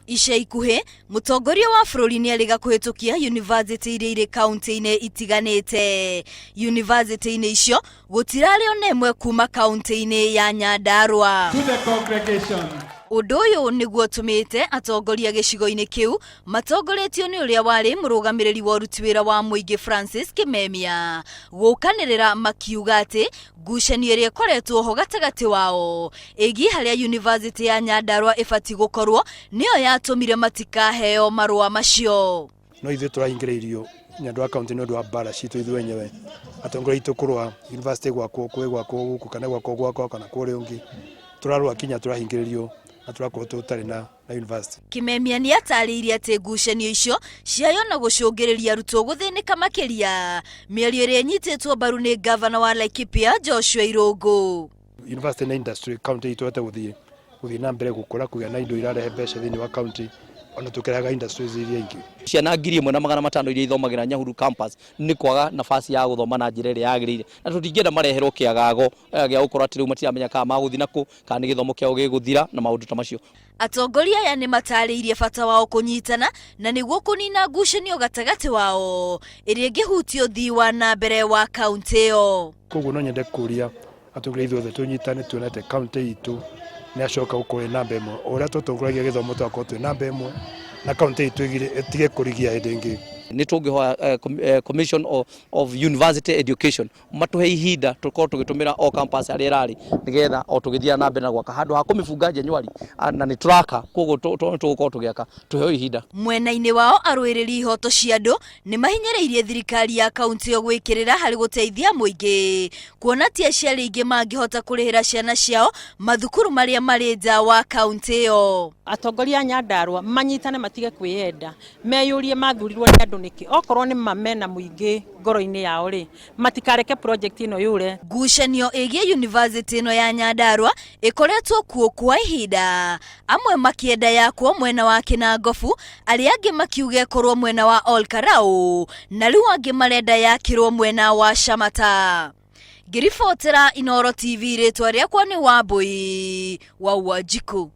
Ica ikuhĩ, mũtongoria wa bũrũri nĩerĩga kũhĩtũkia yunivasĩtĩ iria irĩ kaunti-inĩ itiganĩte. Yunivasĩtĩ-inĩ icio gũtirarĩ ona ĩmwe kuma kaunti-inĩ ya Nyandarua. To the congregation. Ũndũ ũyũ nĩguo ũtũmĩte atongoria gĩcigo-inĩ kĩu matongoretio nĩ ũrĩa warĩ mũrũgamĩrĩri wa ũruti wĩra wa mũingĩ Francis Kimemia gũkanĩrĩra makiuga atĩ ngucanio ĩrĩa ĩkoretwo ho gatagatĩ wao ĩgiĩ harĩa yunivasĩtĩ ya Nyandarua ĩbatiĩ gũkorwo nĩyo yatũmire matikaheo marũa macio. No ithuĩ tũrahingĩrĩirio Nyandarua County nĩ ũndũ wa mbara citũ ithuĩ enyewe, atongoria aitũ kũrũa yunivasĩtĩ gwakwo, kwĩ gwakwo gũkũ kana gwakwo gwakwa kana kwa ũrĩa ũngĩ, tũrarũa kinya tũrahingĩrĩrio na tũrakorwo tũtarĩ na na yunivasĩtĩ. Kimemia nĩ atarĩirie atĩ ngucanio icio ciayo na gũcũngĩrĩria arutwo gũthĩnĩka makĩria, mĩario ĩrĩa ĩnyitĩtwo mbaru nĩ ngavana wa Laikipia Joshua Irũngũ. University na industry county itũ ĩhote gũthiĩ gũthiĩ na mbere gũkũra kũgĩa na indo irarehe mbeca thĩinĩ wa county ona tũkĩrehaga industries iria ingĩ. Ciana 1500 iria ithomagĩra Nyahururu campus nĩ kwaga nafasi ya gũthoma na njĩra ĩrĩa yagĩrĩire, na tũtingĩenda mareherwo kĩagago gĩa gũkorwo atĩ rĩu matiramenya kana magũthiĩ nakũ, kana nĩ gĩthomo kĩao gĩgũthira na maũndũ ta macio. Atongoria aya nĩ matarĩirie bata wao kũnyitana na nĩguo kũnina ngucanio gatagatĩ wao ĩrĩa ĩngĩhutia ũthii wa na mbere wa kaunti ĩyo. Koguo no nyende kũria atongoria ithuothe tũnyitane tuone atĩ kaunti itũ nĩ yacoka gũkorwo ĩ namba ĩmwe. O ũrĩa twatongoragia gĩthomo tũgakorwo twĩ namba ĩmwe na kaunti itũ ĩtige kũrigia hĩndĩ ĩngĩ. Nĩ tũngĩhoya Commission of University Education matũhe ihinda tũkorwo tũgĩtũmĩra o campus harĩa ĩrarĩ nĩgetha o tũgĩthiaga na mbere na gwaka handũ ha kũmĩbunga January na nĩ tũraka koguo nĩ tũgũkorwo tũgĩaka tũheo ihinda. Mwena-inĩ wao arũĩrĩri ihoto cia andũ nĩ mahinyĩrĩirie thirikari ya kauntĩ ĩyo gwĩkĩrĩra harĩ gũteithia mũingĩ kuona ti aciari aingĩ mangĩhota kũrĩhĩra ciana ciao mathukuru marĩa marĩ nja wa kauntĩ ĩyo. Atongoria a Nyandarua manyitane matige kwĩyenda, meyũrie mathurirwo nĩ andũ nĩkĩ, okorwo nĩ ma mena mũingĩ ngoro-inĩ yao rĩ, matikareke project ĩno yũre. Ngucanio ĩgiĩ yunivasĩtĩ ĩno ya Nyandarua ĩkoretwo kuo kwa ihinda, amwe makĩenda yakwo mwena wa Kĩnangobu, arĩa angĩ makiuga ĩkorwo mwena wa Ol Kalou, na rĩu angĩ marenda yakĩrwo mwena wa Shamata. Ngĩribotera Inooro TV rĩtwa rĩakwa nĩ Wambũi wa Wanjikũ.